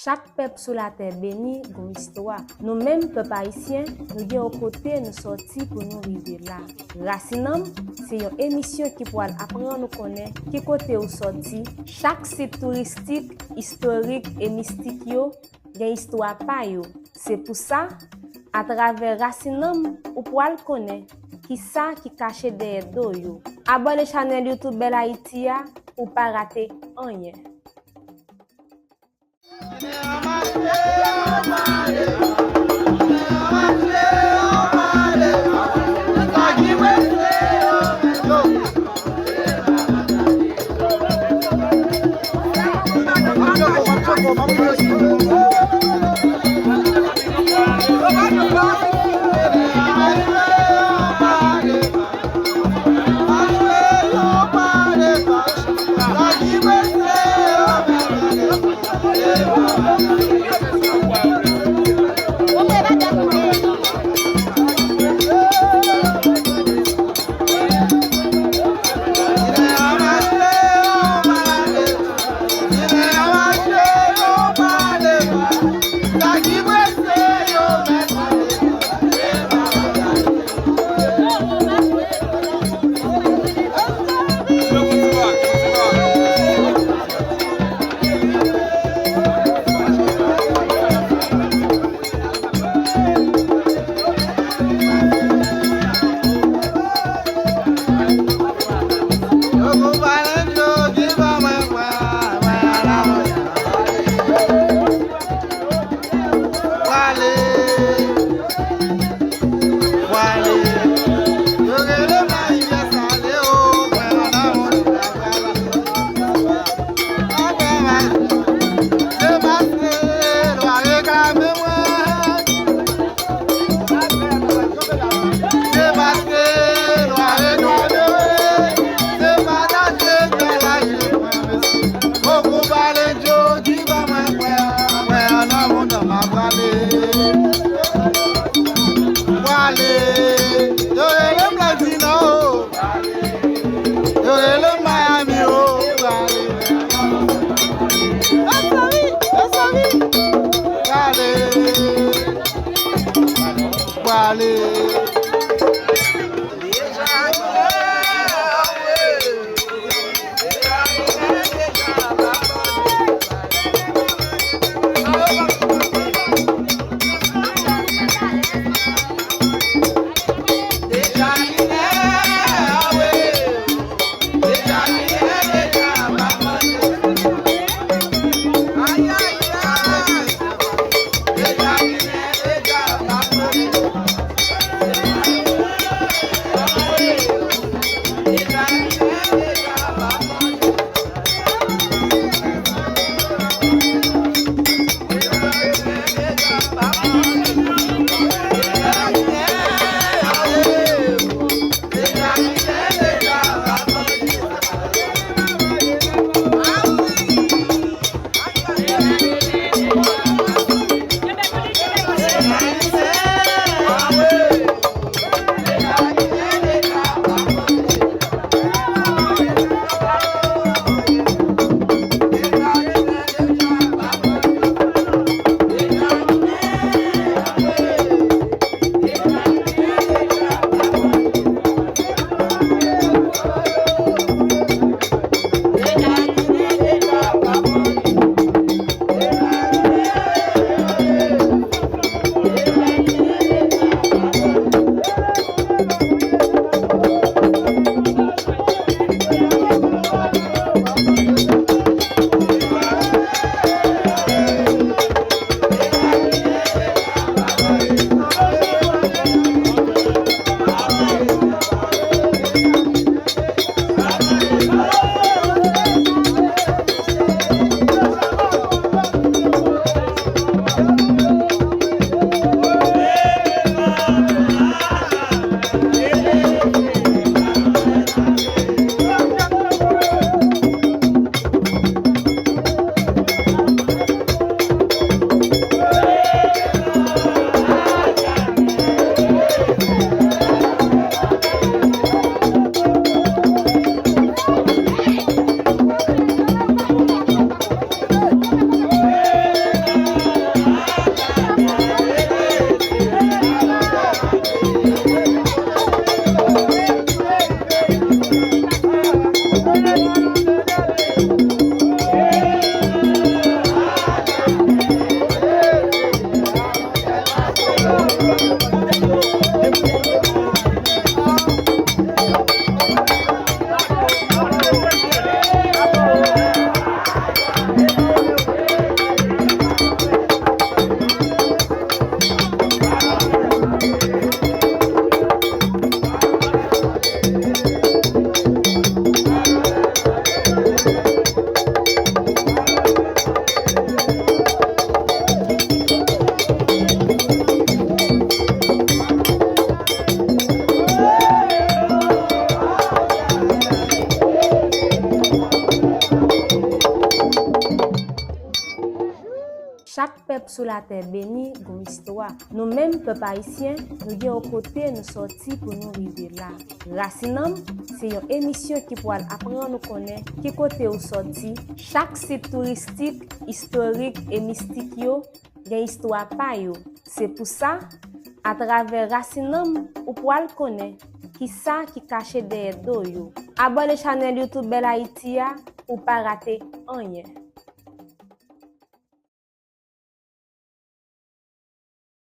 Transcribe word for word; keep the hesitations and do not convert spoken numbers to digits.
Chak pèp sou latè beni gon istwa. Nou menm, pèp ayisyen, nou gen yon kote nou sòti pou nou rive la. Rasin Nanm se yon emisyon ki pwal aprann ou konnen ki kote ou sòti. Chak sit touristik, istorik e mistik yo gen istwa pa yo. Se pou sa, atravè Rasin Nanm, ou pwal konnen ki sa ki kache dèyè do yo. Abòne chanèl YouTube Bèl Ayiti a pou w pa rate anyen. Chak pèp sou latè beni gon istwa. Nou menm pèp ayisyen, nou gen yon kote nou sòti pou nou rive la. Rasin Nanm se yon emisyon ki pwal aprann ou konnen ki kote ou sòti. Chak sit touristik, istorik e mistik yo gen istwa pa yo. Se pou sa, atravè Rasin Nanm, ou pwal konnen kisa ki kache dèyè do yo. Abòne chanèl YouTube Bèl Ayiti a pou pa rate anyen.